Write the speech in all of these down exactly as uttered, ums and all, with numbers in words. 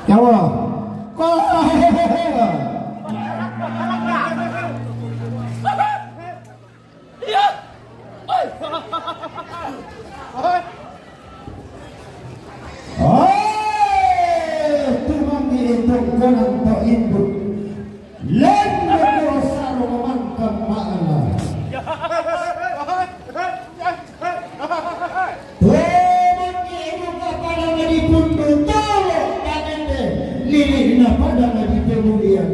Yawa. Ko. Oi, tumanggi itong ganang to imbut. Lendo ko sa rumamang kamala. Tumanggi ito ka pala nga di pundo, tolo, tanende, lili na pala nga di pemulian.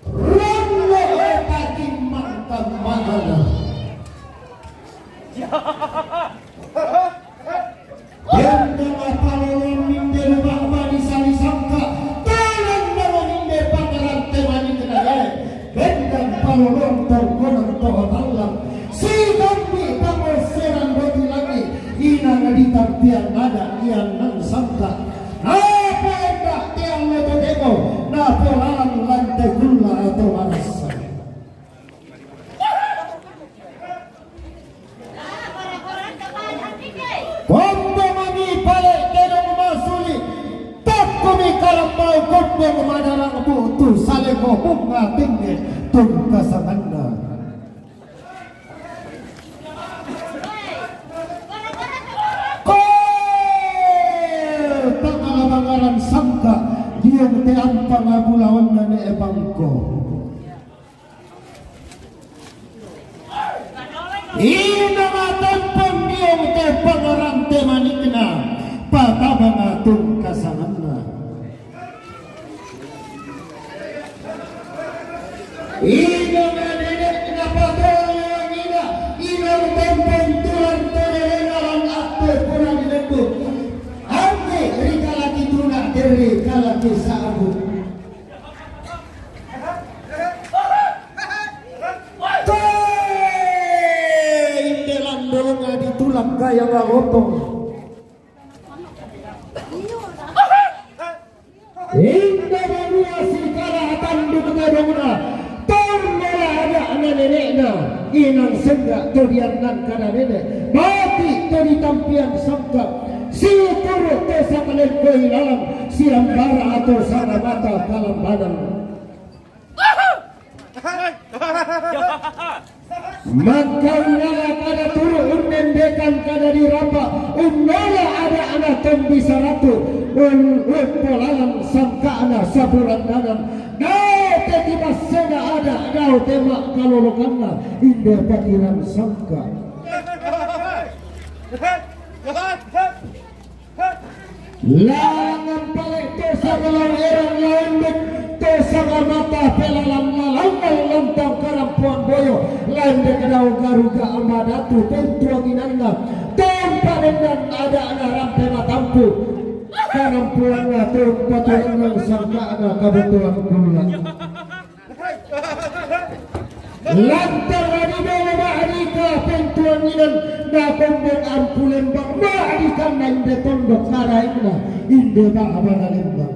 Rondo e pati mangkang maana. Yanda nga palolon ninde lubak bani salisangka, talan naman ninde pangarante mani kenale. Bendang palolon tongkonan to otallang. Sidambi pangoseran doti lagi, inang ditampian ada ian nang sangka. Napa enda tiang loto demo, napa lalang lante gula atau marasa. Kombo mami pale tedong masuli, takumi karambau kombo madarang butu saleko bunga tinggi tungka sanganda. Ko, tangala bangaran sangka, diong te ampang abulawan nane ebangko. Ina matempon diong te pangarante manikna, patabang atung kasanganna. Ina nga nenek na patolong ina, ina tempon tulan tolelena lang atte pura dilendu. Angge rikalaki tuna deri kalaki sabu. Te inde landolonga di tulang kaya lalotong. Inda banua sikala tanduk todongna, tong nola ada ana nenekna, inang sengga to diannan kada nenek, bati to ditampian sangka, situru to sakalengkoi lalang, siambara ato sanga mata kalambanan. Mangkau nala kada turu unnendekan kada dirapa, unnola ada ana tombi saratu, un-, umpolalan sangkana saburan danan, dao te tibassena ada, dao te makkalolokanna, inde patiran sangka. Langan pale to sanga lau erang laendek, to sanga mata pelalang lalangan lantang karampuan boyo, laendek dao garuga ama datu pentuanginanna, tempa dengan ada ana rampe matampu, karampuanna tempa tuangan sangkana kabutuhan kulla. Lantang na dibela ma'dika pentuanginan, na kombong ampu lembang ma'dikanna inde tondok karaengna, inde ba'bana lembang.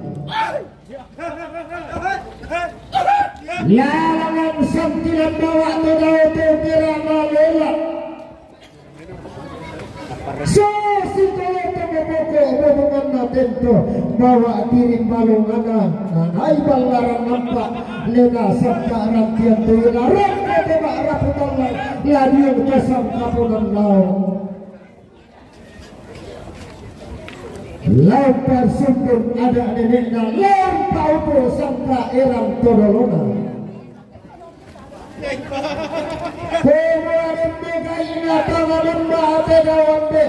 Lalangan santilan bawa to dao to gera malola. Sesi koloto moboko bobonganna tento, bawa tiring balongana, nanai ballaran nampa, lena sangka rantian toyona, rokko tebak raputallang, ladiong tosang kaponan lao. Lampar sundun ada nenekna, lampa upo sangka erang todolona. Komo alembe gaina tama lemba ate dao ambe,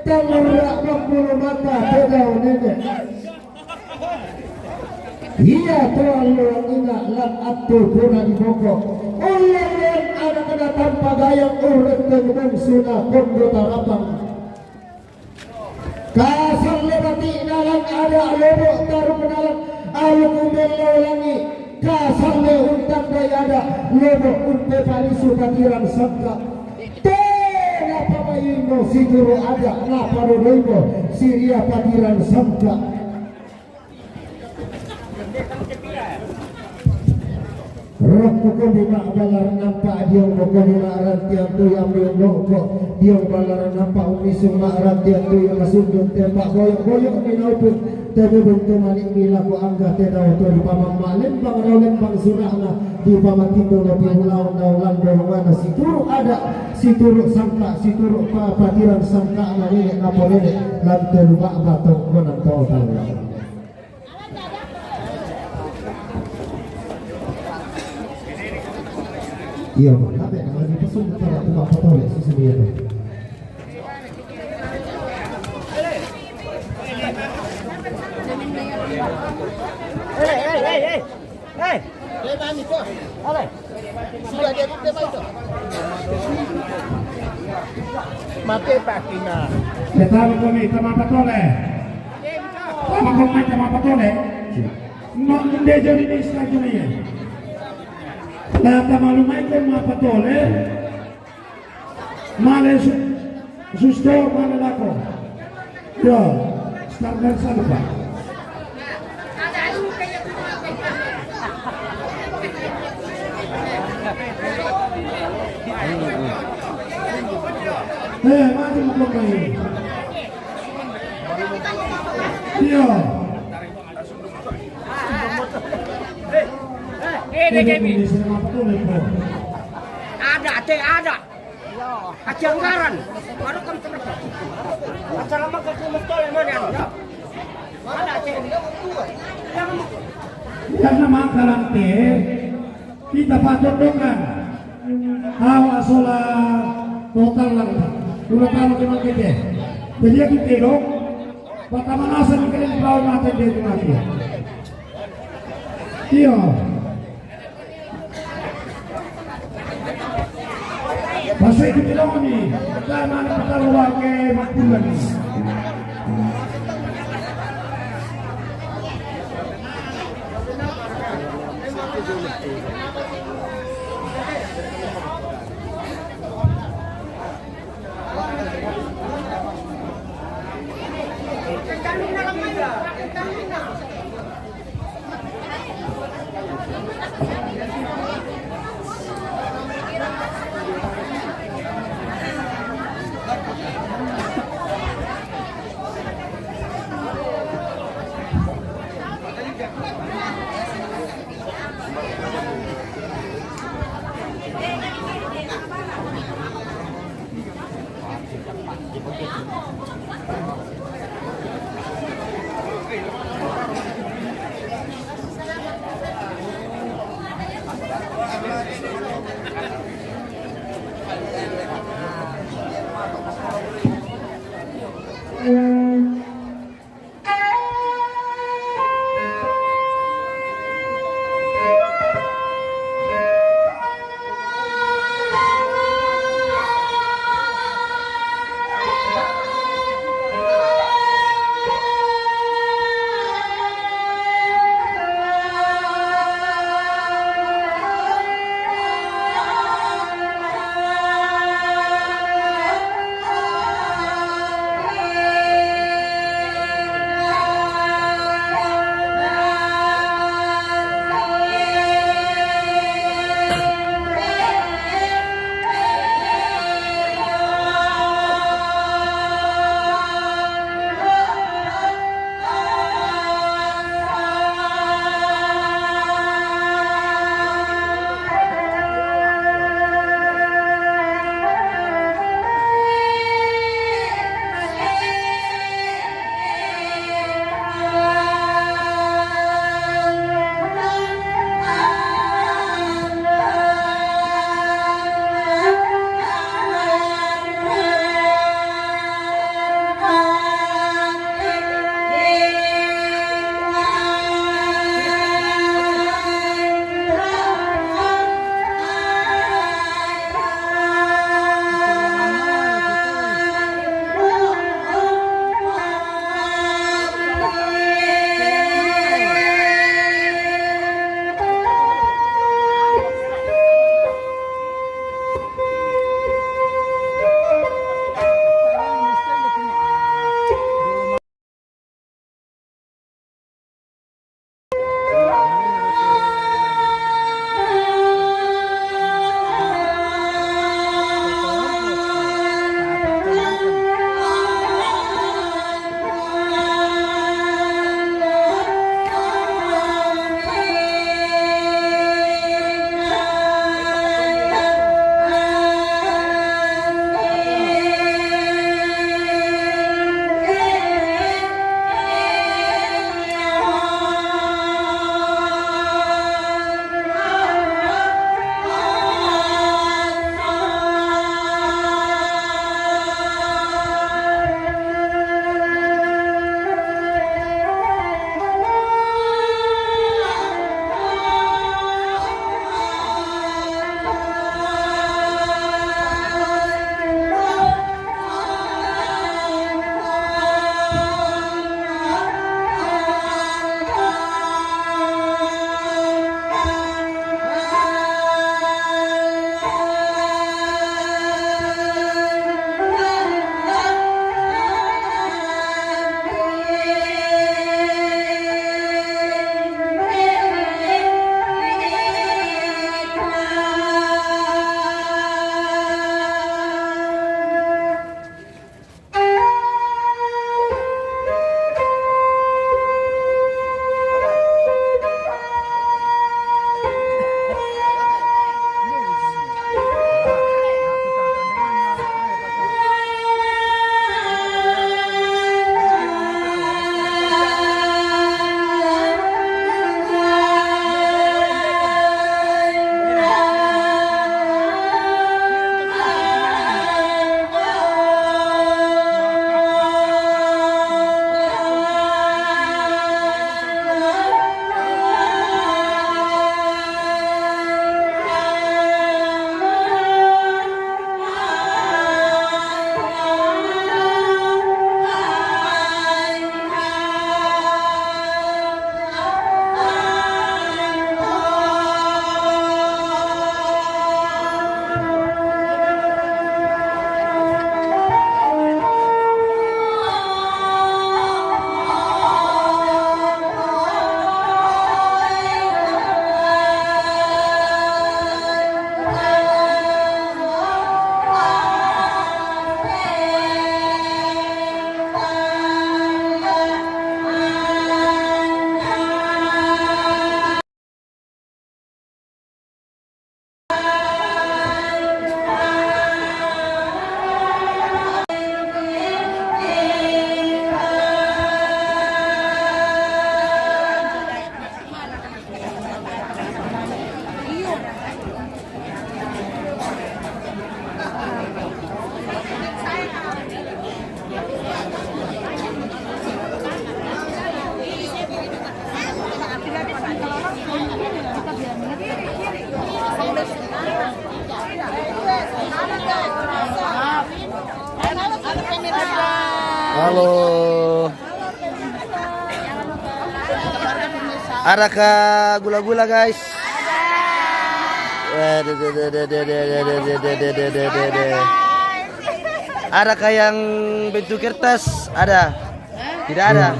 tama rak mambulu mata ate dao nene. Ia to allo ina lan attu pura di boko. Ulang lan anak na tampa gayang urrenteng bungsuna kondo tarapang. Kasalle bati'na lan ada lobo tarukna lan alu kumbello langi, kasalle untandai ada lobo umpepalisu patiran sangka. Tena pamayuimo sijuru ada napadodoimo siria patiran sangka. Roh kukubi ma' balar nampa' diong bokoni ma' rantian tuyu ambiun bongko diong balar nampa' umisung ma' rantian tuyu masundun tempa' boyok-boyok minaupun temudun tumanik milaku angga tedau turi pamamma' lembang rau lembang surahna di pamatindo lopi ulaon daulan dolongana situru' ada' situru' sangka' situru' papatiran sangka'na nene' naponene' lan telu ba'ba tongkonan tau tau. Iya, Bang. Apa ya? Kalau di pesun, kita nggak tukang foto, ya, susah dia tuh. Hei, hei, hei, hei. Hei. Ale. Sudah dia tutup itu. Mati Pak Tina. Kita mau kami sama Pak Tole. Sama kami sama Pak Tole. Mak ndejo ni desa juni. La tamalu mai ko ma Patole. Male su-, susto male lako. Yo, standar sana, Pak. Eh, mati mau kembali. Iya. Ini, ini, ini, saya apa tuh, Lepo? Ada, ada. Aci anggaran. Baru kan terus. Assalamualaikum, Mas Tole, mana? Ada, Cek. Karena makanan teh, kita patut dengan. Awa sola total lang. Dua tahun lima kita. Jadi aku kira, pertama nasa mikirin perahu mata dia di mati. Iya. Pasai kita dong ni. Kita mana kita luar ke Mapulan. Halo. Ada ka gula-gula, guys? Ada ka yang bentuk kertas? Ada? Tidak ada.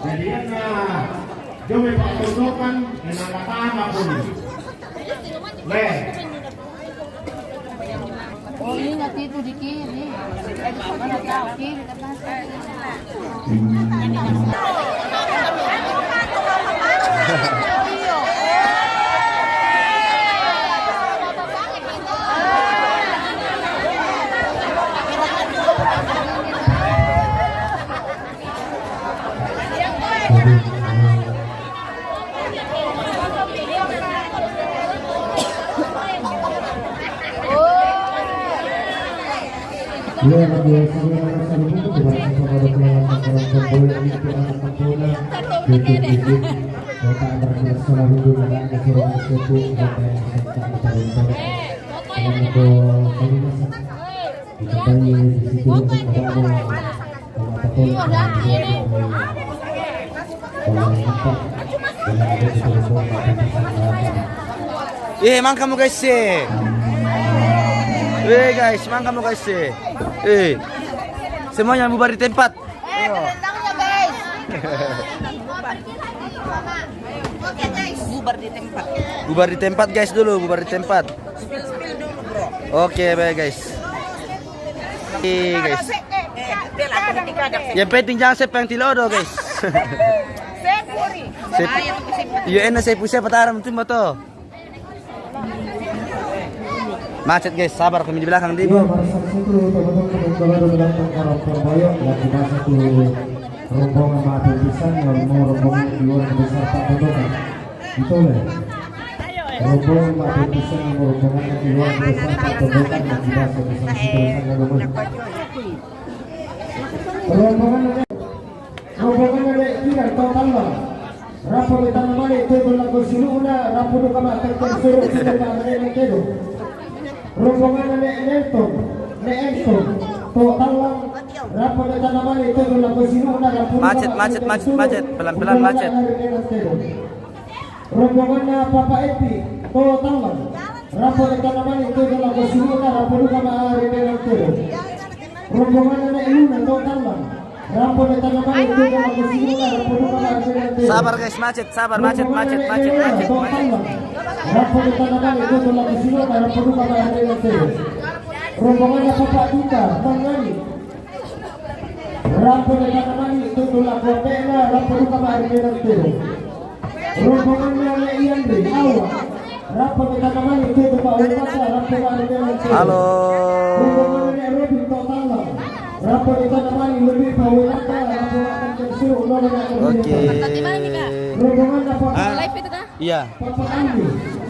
Jadi, na, yo me paso tokan, en la cama, pues. Ve. Oh, ingat itu di kiri. Mana tahu kiri, depan. Iya, luar biasa, luar biasa, luar biasa. Coba kita sama-sama berkelawan, sama-sama berkelawan, sama-sama berkelawan. Oke, oke, oke. Kota Abraham Salah Hudu, ada, ada seorang sepupu, ada yang serta kita berkelawan. Dengan itu, kami masak. Kita tanya di situ, ada, ada. Eh, man kamu guys, eh. Eh, guys, man kamu guys, eh. Eh. Semuanya bubar di tempat. Ayo. Bubar di tempat. Bubar di tempat, guys, dulu, bubar di tempat. Spill, spill dulu, bro. Oke, baik, guys. Oke, guys. Yang penting jangan sepeng tilodo, guys. Sep-, iya, enak saya pusing, apa taram, tim, betul. Macet, guys, sabar, kami di belakang, di. Iya, barusan situ, teman-teman, kalau ada bilang tentang Kampung Bayok, lagi bahas satu rombongan mati pisan, yang mau rombongan keluar besar Pak Pondokan. Betul, ya? Rombongan mati pisan, yang mau rombongan keluar besar Pak Pondokan, lagi bahas satu sama satu sama rombongan. Rombongan ada, rombongan ada kira total lah. Rapo de tana mani tedo lako siluna, rapo duka ma tangkang suru, tedo ma mane tedo. Rombongan ne Nelton, ne Nelton, to talang, rapo de tana mani tedo lako siluna, rapo duka ma tangkang suru, tedo ma mane tedo. Macet, macet, macet, macet. Pelan-pelan, macet. Rombongan na Papa Epi, to talang, rapo de tana mani tedo lako siluna, rapo duka ma mane tedo. Rombongan ne Luna, to talang. Sabar, guys, macet, sabar, macet, macet, macet, macet, macet. Rombongan na Papa Duka, Mangani. Rombongan na Ian Ri, Awa. Halo. Oke. Hah? Live itu kah? Iya.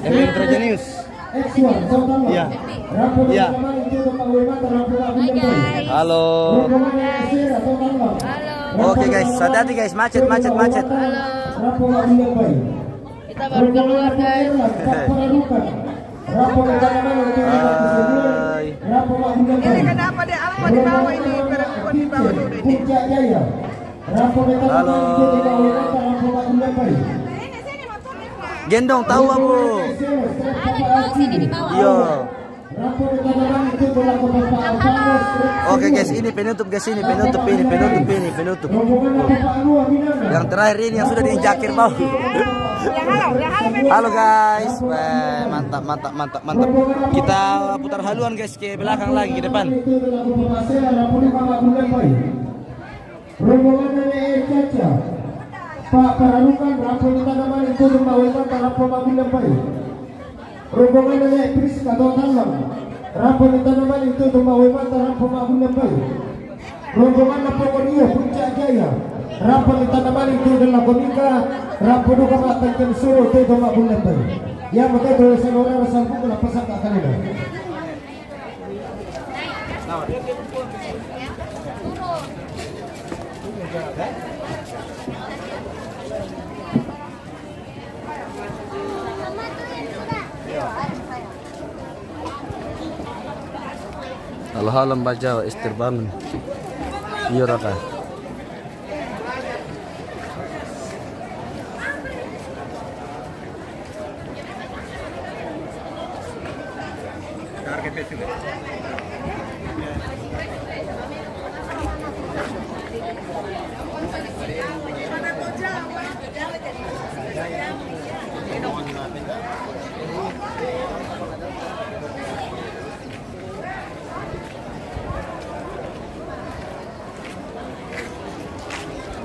Ini Raja News. Iya. Iya. Hai, guys. Halo. Halo. Oke, guys, hati-hati, guys, macet, macet, macet. Halo. Kita baru keluar, guys. Hai. Ini kenapa dia apa di bawah ini? Perempuan di bawah dulu ini. Halo. Gendong tahu aku. Sini di bawah. Iya. Oke, guys, ini penutup, guys, ini penutup, ini penutup, ini penutup. Yang terakhir ini yang sudah diinjakir bau. Halo, guys. Wah, mantap, mantap, mantap, mantap. Kita putar haluan, guys, ke belakang lagi, ke depan. Rombongan nenek Caca, Pak Pararukan, rapo ni tanaman itu tumba wemata, rapo magulang pai. Rombongan nenek Priska, to talang, rapo ni tanaman itu tumba wemata, rapo magulang pai. Rombongan na Pokok Dia, Puncak Jaya, rapo ni tanaman itu adalah komika, rapo duka ma tangkang suru, itu tumba magulang pai. Ya, maka itu saya orang rasa buku lah pasang kat sana. Halo-halo Mbah Jawa, Ester bangun. Iyo raka.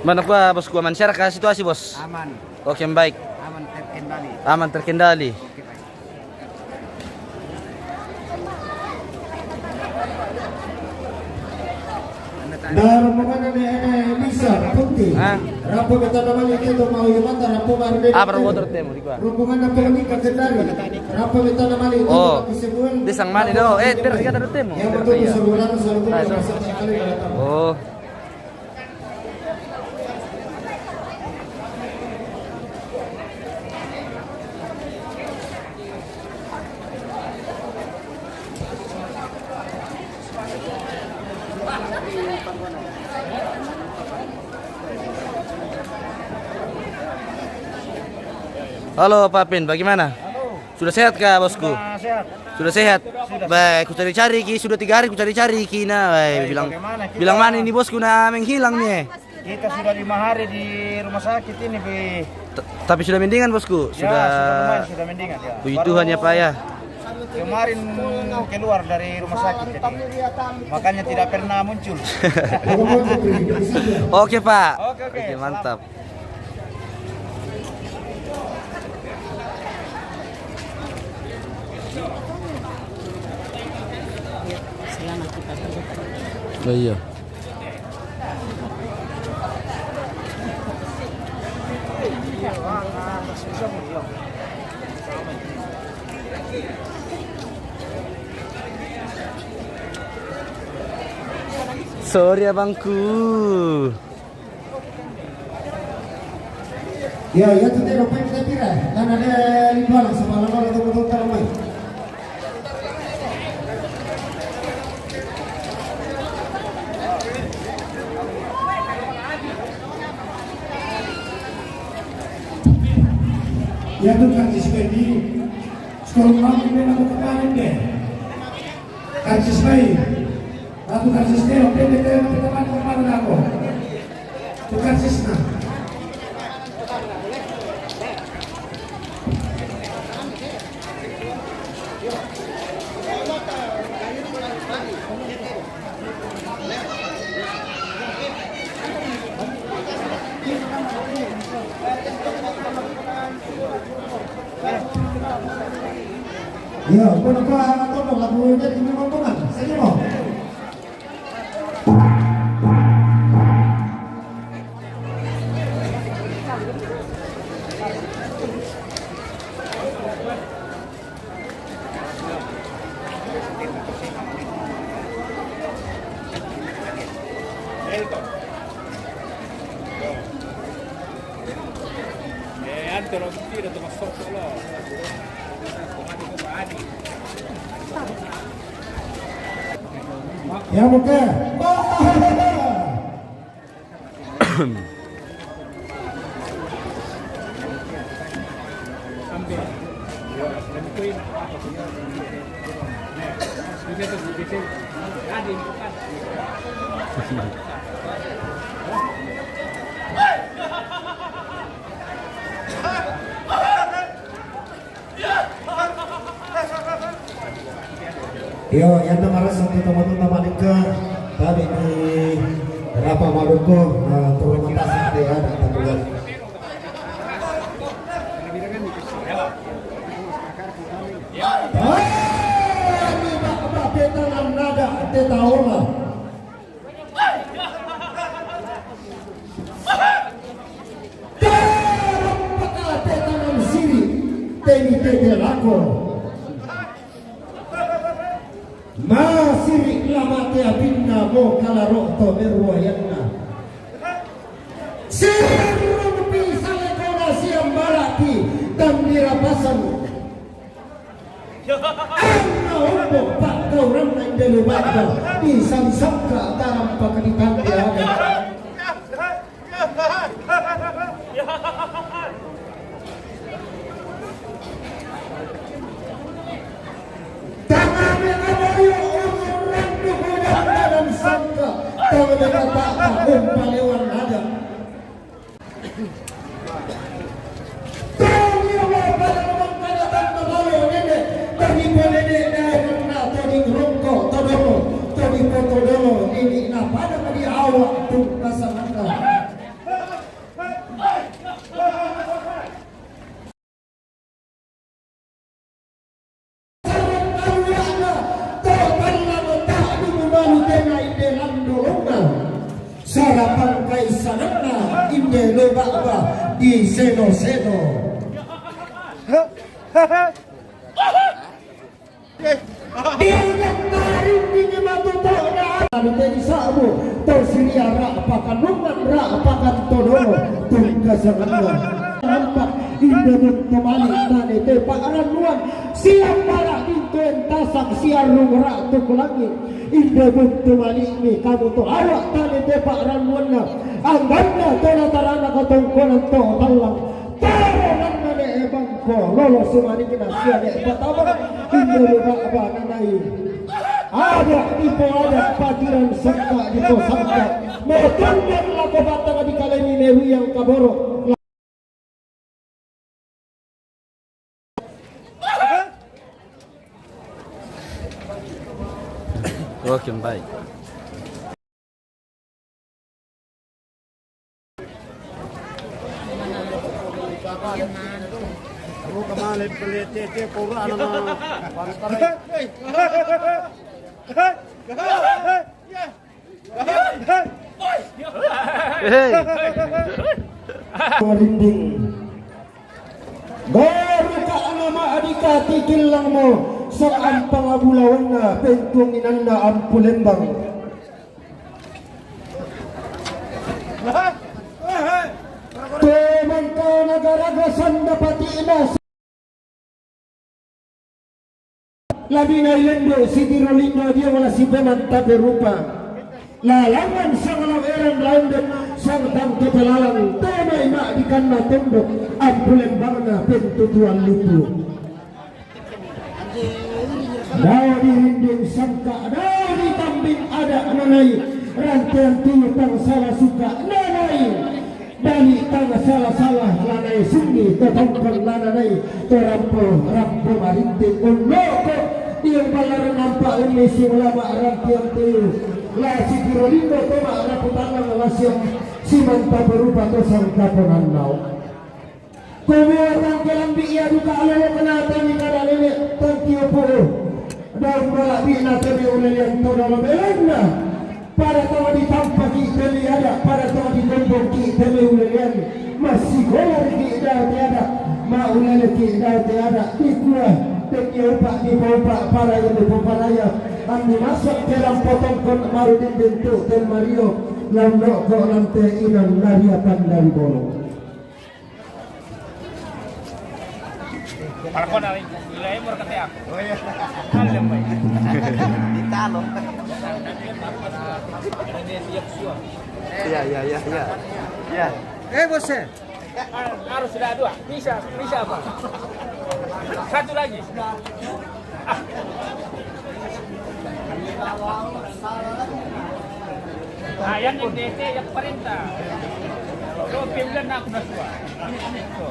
Mana kua bosku, aman sara ka situasi bos? Aman. Oke, baik. Aman terkendali. Aman terkendali. Oke, baik. Nah, rombongan ini, ini bisa putih. Hah? Rampo kita namanya itu mau yang mata rampo baru deh. Ah, baru motor temu di gua. Rombongan apa ini ke kendali? Rampo kita namanya itu. Oh. Di sang mani do. Eh, terus kata temu. Ya, betul. Iya. Sebulan selalu. Nah, itu. Sekali datang. Oh. Halo Pak Pin, bagaimana? Halo. Sudah sehat kah bosku? Sudah sehat. Sudah sehat? Sudah. Baik, ku cari-cari ki, sudah tiga hari ku cari-cari ki. Nah, baik, baik, bilang, bagaimana kita? Bilang mana ini bosku, nah, menghilang nih. Kita sudah lima hari di rumah sakit ini, Bi. T-, tapi sudah mendingan bosku? Ya, sudah, sudah lumayan, sudah mendingan ya. Puji Tuhan ya Pak ya. Kemarin keluar dari rumah sakit, jadi makanya tidak pernah muncul. Oke Pak. Oke, oke. Oke, mantap. Selamat kita. Oh, iya. Sorry abangku. Ya, ya, tu tero pen te pira. Karena dia lima langsung malam orang tu betul tak ramai. Ya, tu kan si Spendy. Sekolah malam ini nak ke mana deh? Karcis mai. Ratu Karcis Neo, pendek, pendek, pendek, pendek, pendek, pendek, pendek. Karcis na. Iya, kau nak kau tolong lagu ini di rumah kau kan? Sini mau. Ya, buka. Iyo, yang marasa kita mau tambah ke tadi di Rapa Maluku, eh, terima kasih ya, dan kita buat. Ah, ini bak, bak, peta nan nada, peta ola. Tarang paka te tanam siri, teni tete lako. Ma siri lama te apinna mo kalaro to meruayanna. Sirung pi sale kona siam baraki tambira pasang. Anna ombo pakkauranna inde Lobakba, disangka tarang pakaditanti ada. Taname kabayo umur randu kodang dalam sangka, taname kataka umpalewan ada. Tau iya wa pada mangkana tanda balo nene, tadi po nene daerahna tadi rongko todomo, tadi po todomo nene na pada kadi awak tu kasanganna. Sareng kaluarna, to tallang ta'dung balu tena inde landolonna. Sarapang kaisananna inde Lobakba diseno-seno. Diulang tarinding matutu'na anu tadi sa'bu, to siria ra pakannungan ra pakantodono, tungkasanganna. Rampak, inde buntu malik tane te pa'rannuan, siampara bintu entasak siarrung ra tukulangit, inde buntu malikmi kamu to awak tane te pa'rannuanna, angganna to latarana katongkonan to tallang, Taro nanna de' bangko lolo sumanikna sia de' patama, inde Lobakba nanai. Ada dipo ada, patiran sangka dipo sangka. Mau tunduk lako batang di kalemi meruyang kaboro. Oke, baik. Hei. Marinding. Baru ka nama adika tikil langmu, sang ampang abulawanna, pentung inanna ampu lembang. Temangka nagaraga sanda patikna. Labina ilendo sitiro lindo dia wala sipeman tape rupa. Lalangan sang lau eran laundek sang tangke pelalang, temai mak dikanna tondok, ampu lembangna pentutuan lipu. Dao dirinding sangka, dao ditambing ada nanai, rantean tiyu tang salah suka nanai. Bali tang salah-salah lanai sungi, totongkon lananai, torampo-rampo marinting unnoko, diang balar nampak umi si ulama rantiang tiyu, la sitiro lindo toma rapu tanang la siang simanta berupa tosang kaponannau. Kumua tangke lambi ia duka alo kenapa ni kada lele tangki opo. Daun balak bina tebe ulelian todolo belanna. Pada tama ditampaki tele ada, pada tama ditombongki tele ulelean. Masikola riki dao tiada, ma uleleki dao tiada. Dikua teki upa dipaupa paraya dipaparaya. Andi masak kelam potongkon maru dinding tu ten mario. Lam noko lam te inang nariatan dari bolo. Para ko na rin, ilay mo rin kasi ako. Oh, iya. Alam mo yun. Di talo. Iya, iya, iya, iya. Iya. Eh, bos, eh. Ah, harus sudah dua. Bisa, bisa apa? Satu lagi. Ah, yan yung dete, yung parinta. So, pimlan na ako na suwa. So.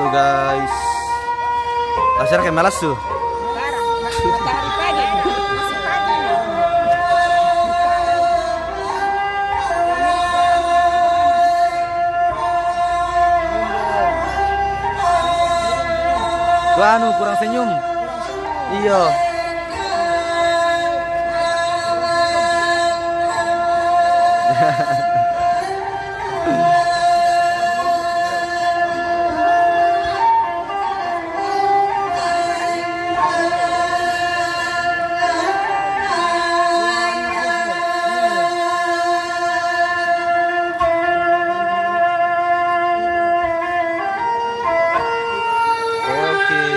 Guys, acara kayak malas tuh. Wah, anu, kurang senyum. Iya. Oke.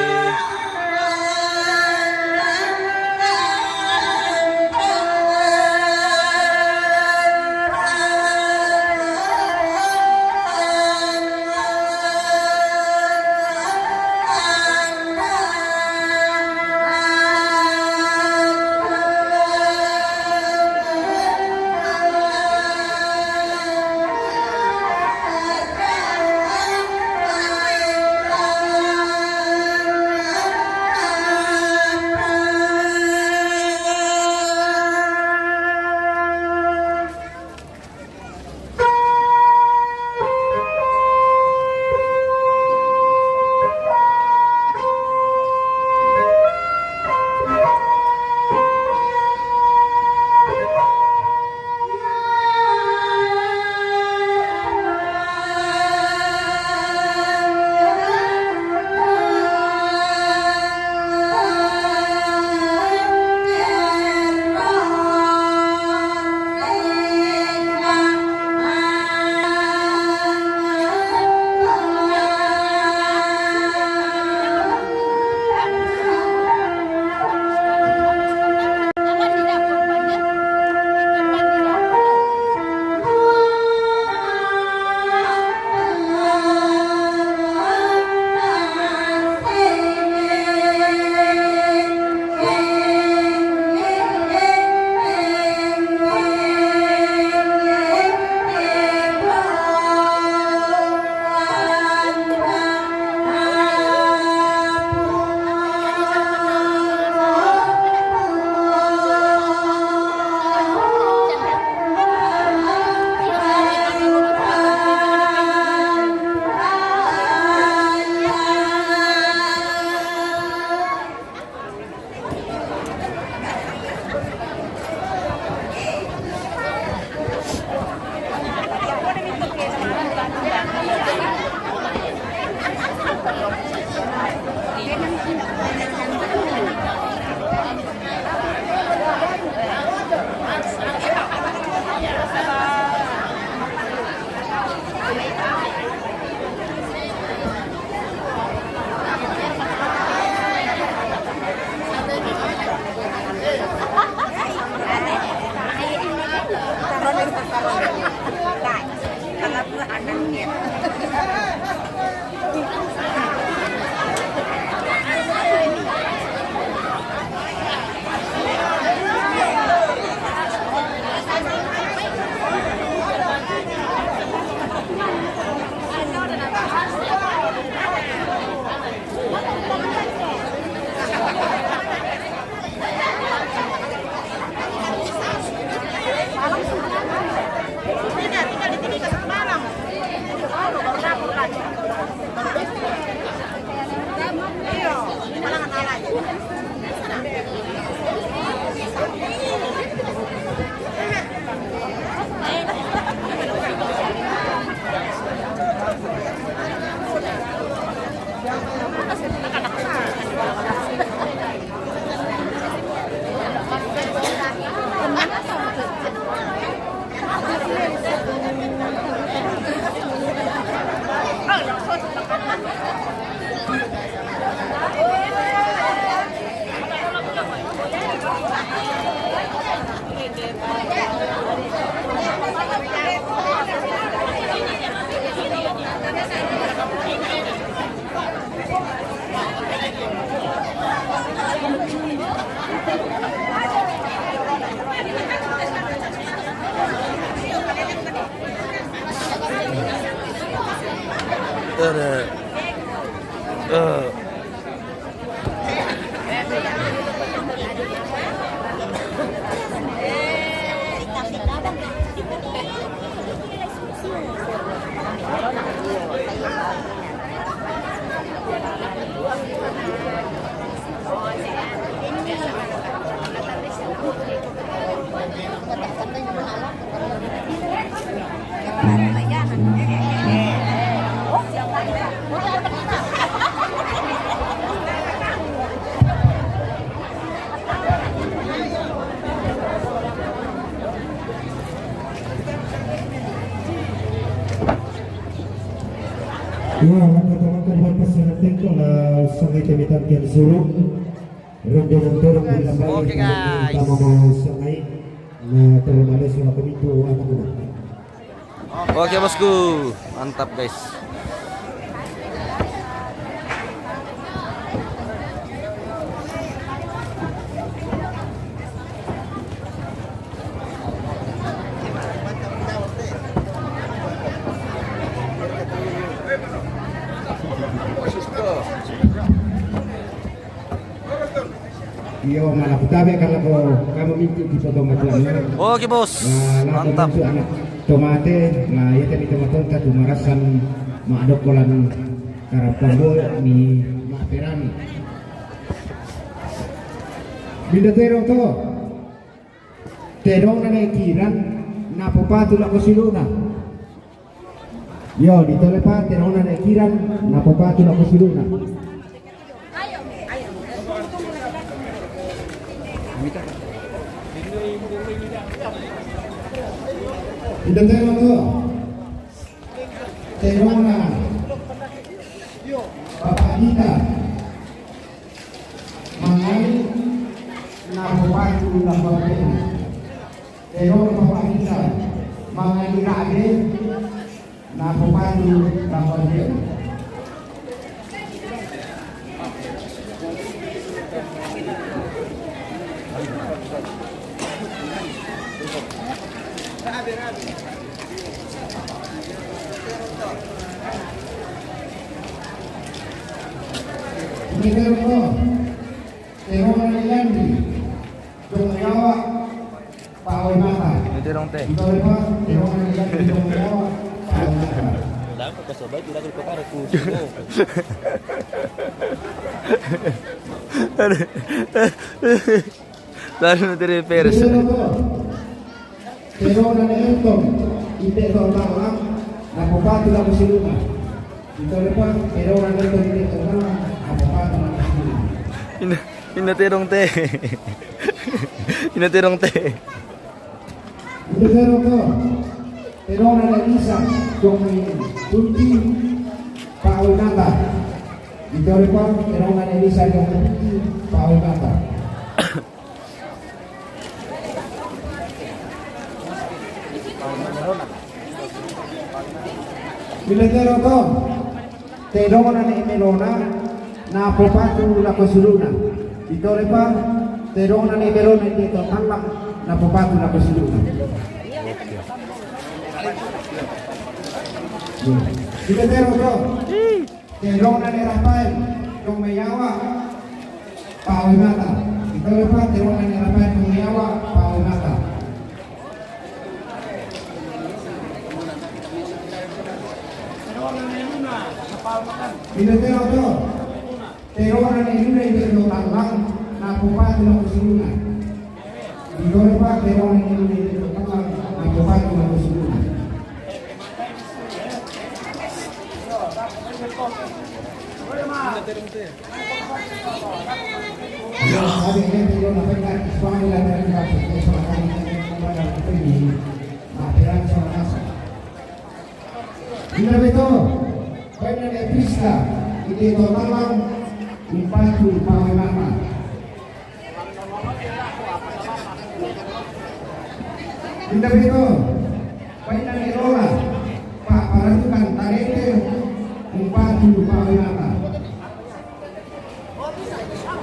Tere. Ya, maka teman-teman, pas na tengko na sangay temitan kian suru. Rende ng turong di lambayan. Okay, guys. Tama mo sangay na terlalu sa mga komento o ano ko na. Oke, bosku. Mantap, guys. Iyo, mana ku tabe kalau ko kamu minti di foto matuan. Oke, bos. Mantap. Anak tomate, na iya tadi tomatonta tu marasan ma dokkolan karapambo ni ma perani. Minda tero to. Tedong na ne kiran, na popatu lako siluna. Yo, di tole pa, tedong na ne kiran, na popatu lako siluna. Ida telo to. Tedong na. Papa Dita. Mangai na popatu na papa. Tedong na Papa Dita. Mangai rade. Na popatu na papa. Ini terong ko. Terong na ilan di. Dong yawa. Pawe mata. Ini terong te. Ito lepa, terong na ilan di dong yawa. Pawe mata. Dapat ka sabay, tidak ko pare ku. Aduh. Lalu nanti reverse. Pero na Nelton, ite to talang, na popatu lako siluna. Ito lepa, pero na Nelton, ite to talang, na popatu lako siluna. Ina, ina terong te. Ina terong te. Ito terong to. Pero na Nelisa, kong kunti, pawe mata. Ito lepa, pero na Nelisa, kong kunti, pawe mata. Militero to, tedong na ne Melona, na popatu lako siluna. Ito lepa, tedong na ne Melona, ite to talang, na popatu lako siluna. Militero to. Tedong na ne Rafael, dong meyawa, pawe mata. Ito lepa, tedong na ne Rafael, dong meyawa, pawe mata. Ito tero to. Tedong na ne Luna, ite to talang, na popatu lako siluna. Ito lepa, tedong na ne Luna, ite to talang, na popatu lako siluna. Ina beto, baina ne Prisca, ite to talang, umpatu pawe mata. Ina beto, baina ne Lola, pa paratukan tarete, umpatu pawe mata.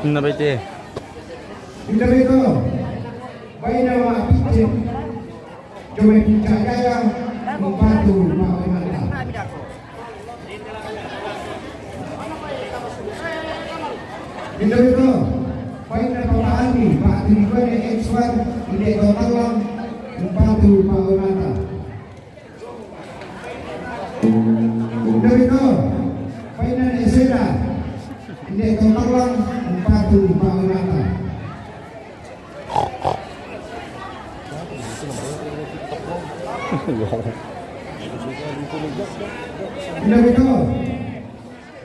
Ina bete. Ina beto, baina ma pice, jome pica jaya, umpatu pawe mata. Ito, ito. Baina Papa Almi, Pak Tujuan X one, Inde Totalang, Empatu Pak Onata. Ito, ito. Baina Eseda, Inde Totalang, Empatu Pak Onata. Ito, ito.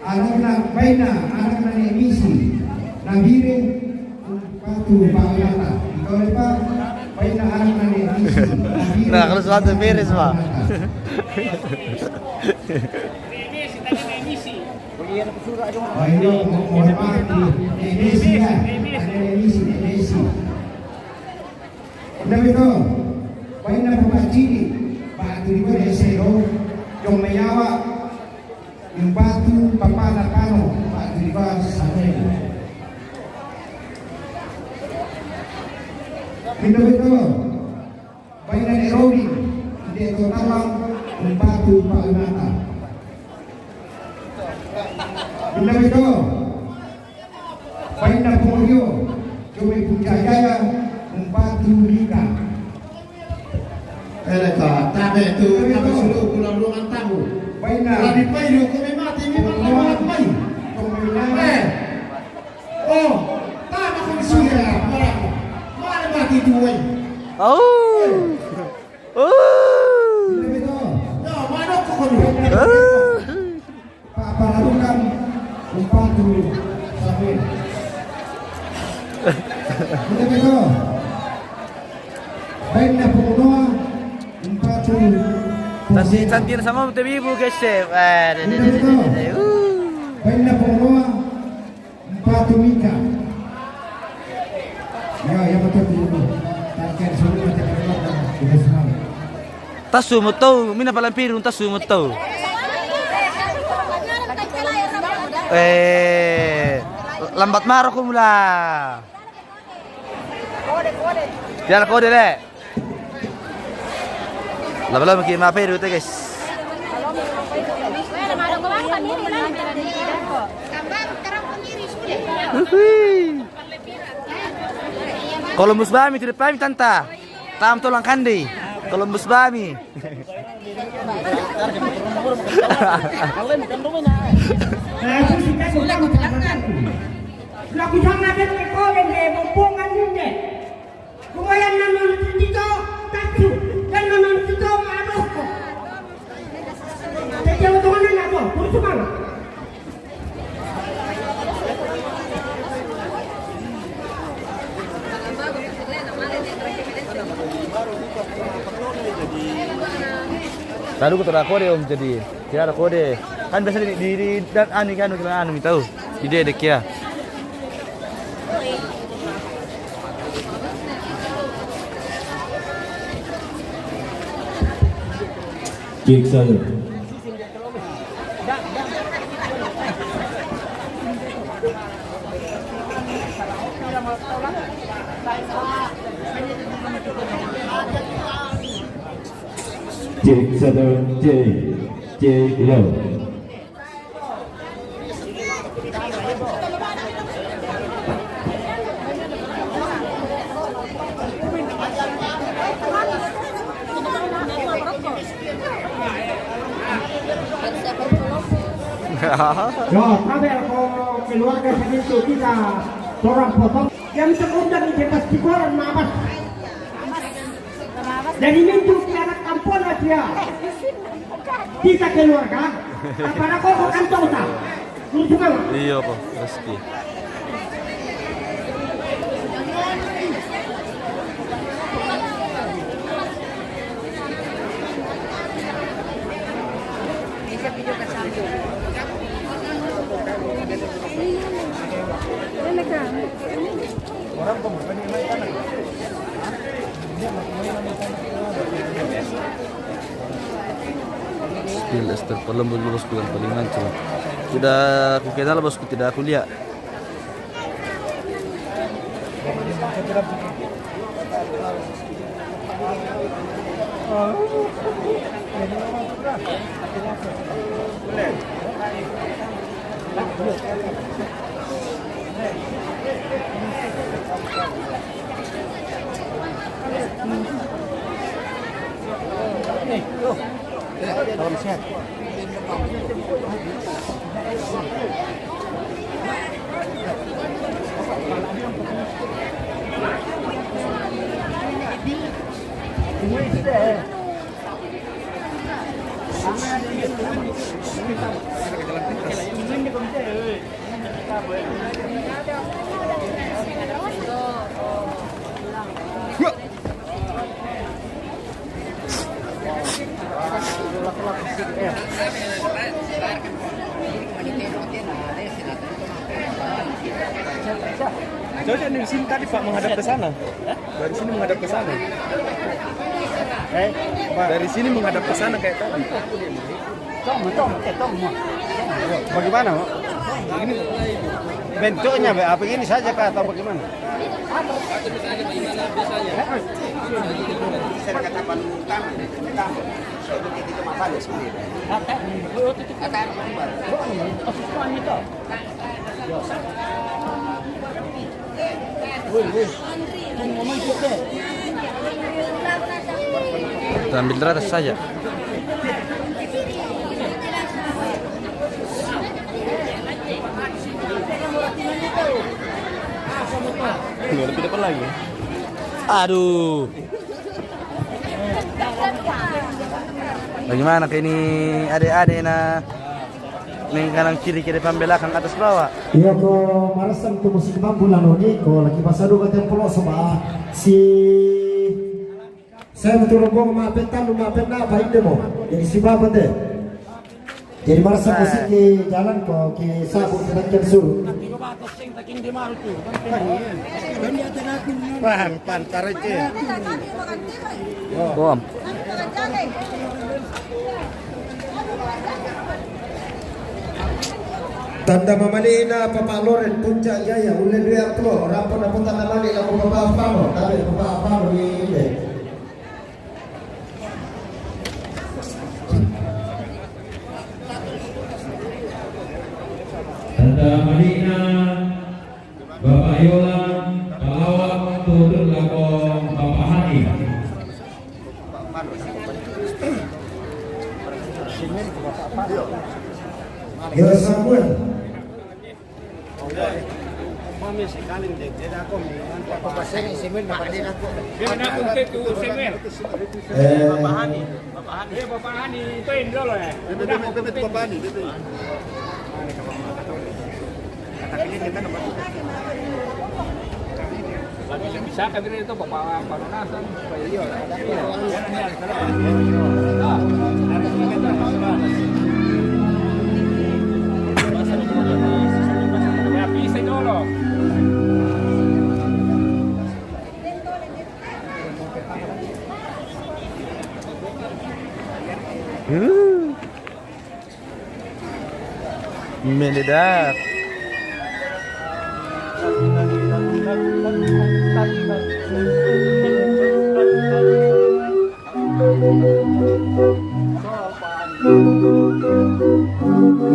Anak-anak baina, anak-anak ni misi. Nabire, Empatu Pak Onata. Ikaw na pa, baina anak-anak ni misi. Nabire. Nah, kalau suatu beres, Pak. Ayo, mohon maaf, ni misi ya. Ada ni misi, ni misi. Ito, ito. Baina Papa Cini, Pak Tujuan Esero, Jong Mayawa, Empatu Papa Nakano, Pak Tujuan Samuel. Ito, ito. Baina Nairobi, Inde Totalang, Empatu Pak Onata. Ito, ito. Baina Pongorio, Jong Puncak Jaya, Empatu Mika. Ele ka, tabe tu, tabe sulu, pulang ruangan tamu. Baina. Lebih payu, kami mati, mi mati, mati, payu. Jong Mayawa. Eh. Oh, tama ko suya, para. Mara mati tu, eh. Oh. Oh. Ito, ito. Ya, mana ko ko. Ah. Papararukan Empatu Samuel. Ito, ito. Baina Pongonoa, Empatu. Tanti, tanti sama te bibu, guys, eh. Wah, deh, deh, deh, deh, deh, deh. Uh. Baina Pongonoa, Empatu Mika. Ya, ya, betul, betul, betul. Target semua, target semua, target semua. Tasu mo tau, mina palampirun, tasu mo tau. Eh, lambat maro ko mula. Tiara kode le. Lama-lama ki mape dulu te, guys. Uhui. Columbus bami, tidak pami tanta. Tam tolang kandi. Columbus bami. Lagu jangan ada kau yang dia bombongan ini. Kumayan na non tito, tachu, dan na non tito, madoh ko. Tete otongan na to, puro sumanga. Lalu ko tara kode, Om, jadi tiara kode. Kan biasa di, di, di, dan anu, kan, anu, mi tau. Di dede kia. Kick sana. Kick sana, kick, kick low. Yo, sabar ko keluarga segitu kita orang potong. Yang terundang di atas di koran, maaf. Jadi mintu kiamat kampung aja. Kita keluarga, apa nak kau kantong tak? Terus mana? Iya, Pak. Rezeki. Still, Esther Palembang, bosku, yang paling hancur. Tidak aku kenal, bosku, tidak aku lihat. Salam sehat. Cocok di sini tadi, Pak, menghadap ke sana. Dari sini menghadap ke sana. Eh, Pak. Dari sini menghadap ke sana kayak tadi. Bagaimana, Pak? Ini bentuknya, Pak, apa ini saja kah atau bagaimana? Kita ambil teratas saja. Lu ada depan lagi. Aduh. Bagaimana ke ini, adik-adik, nah? Ning kanan kiri, kiri pambelakang, atas bawah. Iya, ko marasam tu musik bambu lano ni, ko lagi pasadu ka templo sama si saya betul rombong ma petan, ma pena apa ide mo. Jadi si bapa te. Jadi marasam musik ke jalan ko ke sabu ke takian suru. Pan, pan, tarik ke. Bom. Tanda mamali'na Papa Loren Puncak Jaya, ulle due amplop, rampo na po tanda mali' lako Papa Afano, tabe' Papa Afano di ile. Tanda mali'na Bapak Yola, Palawa, turun lako Bapak Hani. Yo, Samuel. Eh, Bapak Hani, itu Indro loh ya. Bapak Hani, bisa kami itu Bapak Panunasan, Pak Iyo. Ya, bisa dulu. Mendadak.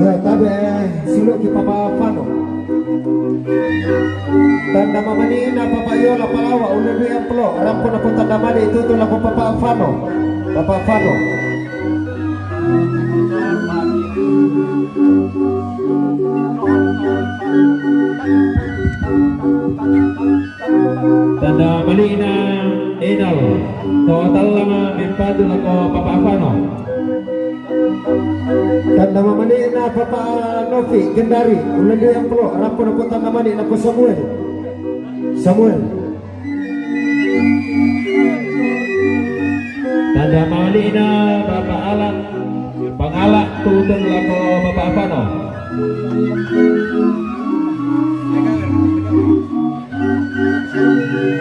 Ya, tabe', eh, sulu' ki Papa Fano. Tanda mamali'na Papa Yola Palawa, ulle due amplop, rampo na po tanda mali', tutu lako Papa Fano. Papa Fano. Tanda mali'na Enal, to tallanga mempatu lako Papa Fano. Tanda mamali'na Papa Novi Kendari, ulle due amplop, rampo na po tanda mali' lako Samuel. Samuel. Tanda mamali'na Papa Alan, Pangala', tutu lako Papa Fano.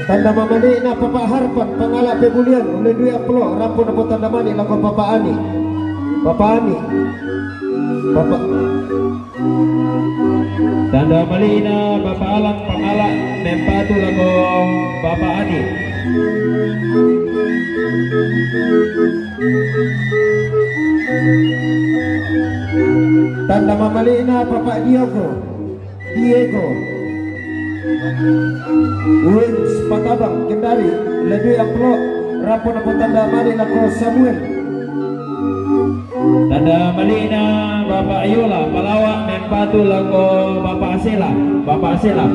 Tanda mamali'na Papa Harpan, Pangala' Pebulian, ulle due amplop, rampo na po tanda mali' lako Papa Ani. Papa Ani. Papa. Tanda mali'na Papa Alan, Pangala', mempatu lako Papa Ani. Tanda mamali'na Papa Diogo. Diego. Wins Patabang, Kendari, ulle due amplo, rampo napotanna mani lako Samuel. Tanda mali'na Bapak Yola, Palawa, mempatu lako Bapak Sela, Bapak Sela.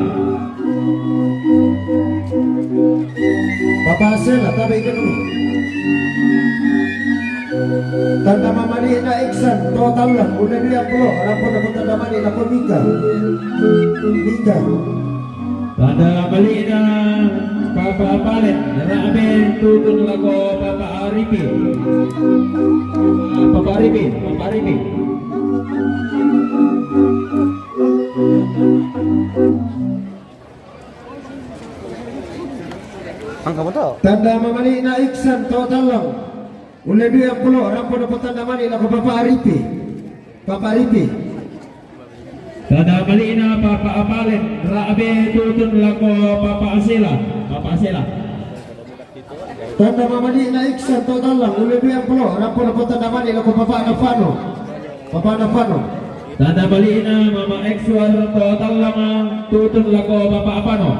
Bapak Sela, tabe' ikanu. Tanda mamali'na Iksan, to Tallang, ulle due amplo, rampo napotanna mani lako Mika. Mika. Tanda mali'na Papa Palen, Ra'be, tutun lako Papa Aripi. Papa Aripi, Papa Aripi. Angka mo to. Tanda mamali'na Iksan, to Tallang. Ulle due amplo, rampo napotanna mani lako Papa Aripi. Papa Aripi. Tanda mali'na Papa Apalen, Ra'be, tutun lako Papa Asela. Papa Asela. Tanda mamali'na Iksan, to Tallang, ulle due amplo, rampo napotanna mani lako Papa Nafano. Papa Nafano. Tanda mali'na Mama Ekswar, to Tallang, tutun lako Papa Apano.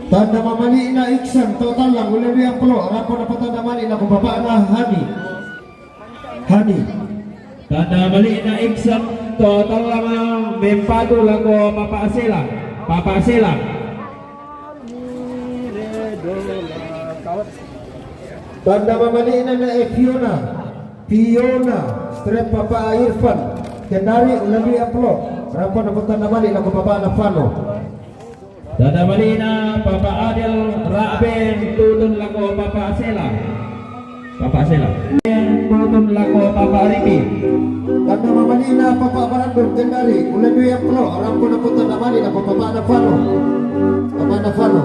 Tanda mamali'na Iksan, to Tallang, ulle due amplo, rampo napotanna mani lako Papa Nahani. Hani. Tanda mali'na Iksan, to Tallang, mempatu lako Papa Asela. Papa Asela. Tanda mamali'na ne Fiona. Fiona, strep Papa Irfan. Kendari, ulle due amplo, rampo napotanna mani lako Papa Nafano. Tanda mali'na Papa Adel, Ra'be, tutun lako Papa Sela. Papa Sela. Tutun lako Papa Aripi. Tanda mamali'na Papa Barandung, Kendari, ulle due amplo, rampo napotanna mani lako Papa Nafano. Papa Nafano.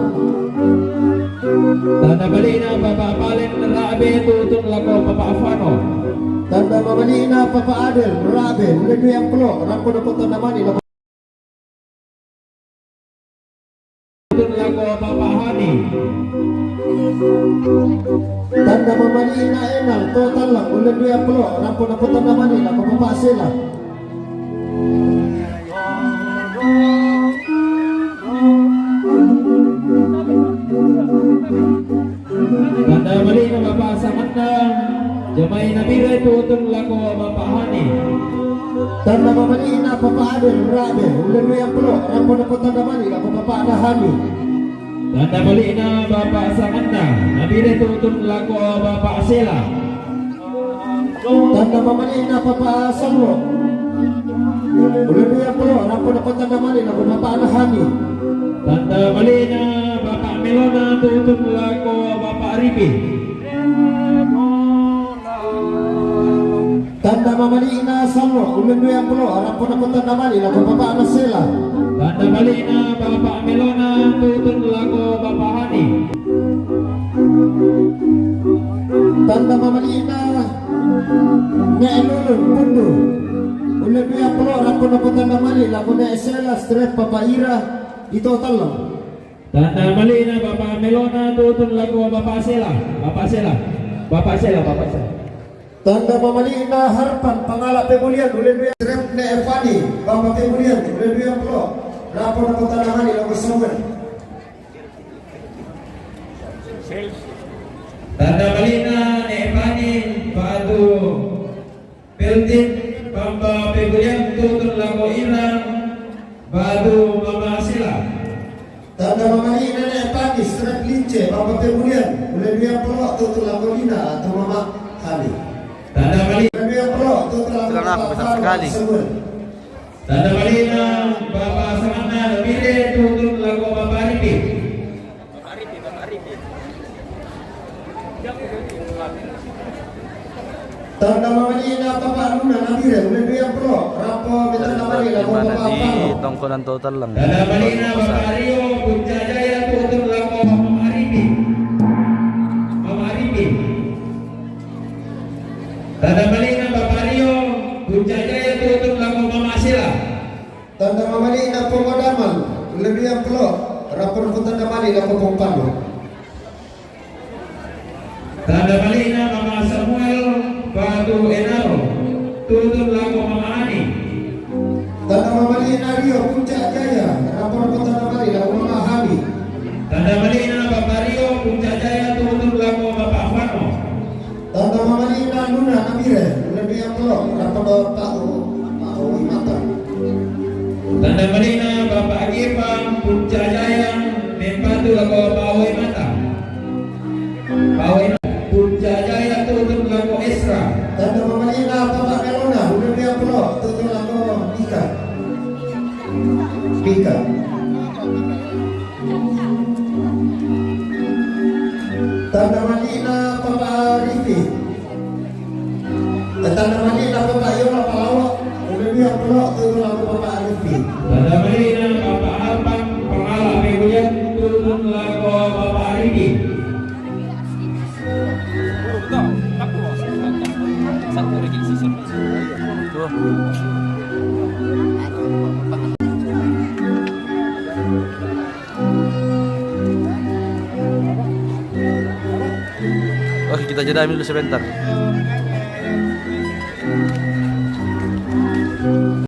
Tanda mali'na Papa Palen, Ra'be, tutun lako Papa Afano. Tanda mamali'na Papa Adel, Ra'be, ulle due amplo, rampo napotanna mani lako Lako Papa Hani. Tanda mamali'na Enang, to Tallang, ulle due amplo, rampo napotanna mani lako Papa Sela. Tanda mali'na Papa Samanda, Jamai Nabire, tutun lako Papa Hani. Tanda mamali'na Papa Adel, Ra'be, ulle due amplo, rampo napotanna mani lako Papa Nahani. Tanda mali'na Papa Samanda, Nabire, tutun lako Papa Sela. Tanda mamali'na Papa Sallo. Ulle due amplo, rampo napotanna mani lako Papa Nahani. Tanda mali'na Papa Melona, tutun lako Papa Aripi. Tanda mamali'na Sallo, ulle due amplo, rampo napotanna mani lako Papa Anasela. Tanda mali'na Papa Melona, tutun lako Papa Hani. Tanda mamali'na Ne' Lulun, Pundu. Ulle due amplo, rampo napotanna mani lako Ne' Sela, strep Papa Ira, ito Tallang. Tanda mali'na Papa Melona, tutun lako Papa Sela. Papa Sela. Papa Sela, Papa Sela. Tanda mamali'na Harpan, Pangala' Pemulian, ulle due, strep Ne' Evani, Papa Pemulian, ulle due amplo, rampo napotanna mani lako Samuel. Tanda mali'na Ne' Evani, batu Peltin, Papa Pemulian, tutun lako Ira, batu Mama Sela. Tanda mamali'na Ne' Evani, strep Lince, Papa Pemulian, ulle due amplo, tutun lako Lina atau Mama Hani. Tanda mali', ulle due amplo, tutun lako Sila na, Papa bisa Fano sekali. Samuel. Tanda mali'na Papa Samanda, Nabire, tutun lako Papa Aripi. Tanda mamali'na Papa Luna, Nabire, ulle due amplo, rampo napotanna mani lako Papa Fano. Tongkonan to Tallang. Tanda mali'na Papa Rio, Puncak Jaya, tutun lako Mama Aripi. Mama Aripi. Tanda mali'na Papa Rio, Puncak Jaya, tutun lako Mama Sela. Tanda mamali'na Papa Damal, ulle due amplo, rampo napotanna mani lako Papa Fano. Tanda mali'na Mama Samuel, batu Enaro, tutun lako Mama Ani. Tanda mamali'na Rio Puncak Jaya, rapor kota Tamari, lalu Bapak Hami. Tanda mali'na Bapak Rio Puncak Jaya, turun lako Bapak Fano. Tanda mali'na Luna Kabire, lebih yang telok, rapor Pak U, Pak U Mata. Tanda mali'na Bapak Gepang Puncak Jaya, mempatu lako Pak U Mata. Pawena Puncak Jaya tutu lako Esra. Tanda mali'na Bapak Melona, udah dia pulo, tutu lako Ika. Ika. Tanda mali'na Bapak Arifi. Eh, tanda mali'na Bapak Yola Palawa, udah dia pulo, tutu lako Bapak Arifi. Tanda mali'na Bapak Arpan, pangala pegulian, tutu lako Bapak Arifi. Oke, kita jeda dulu sebentar.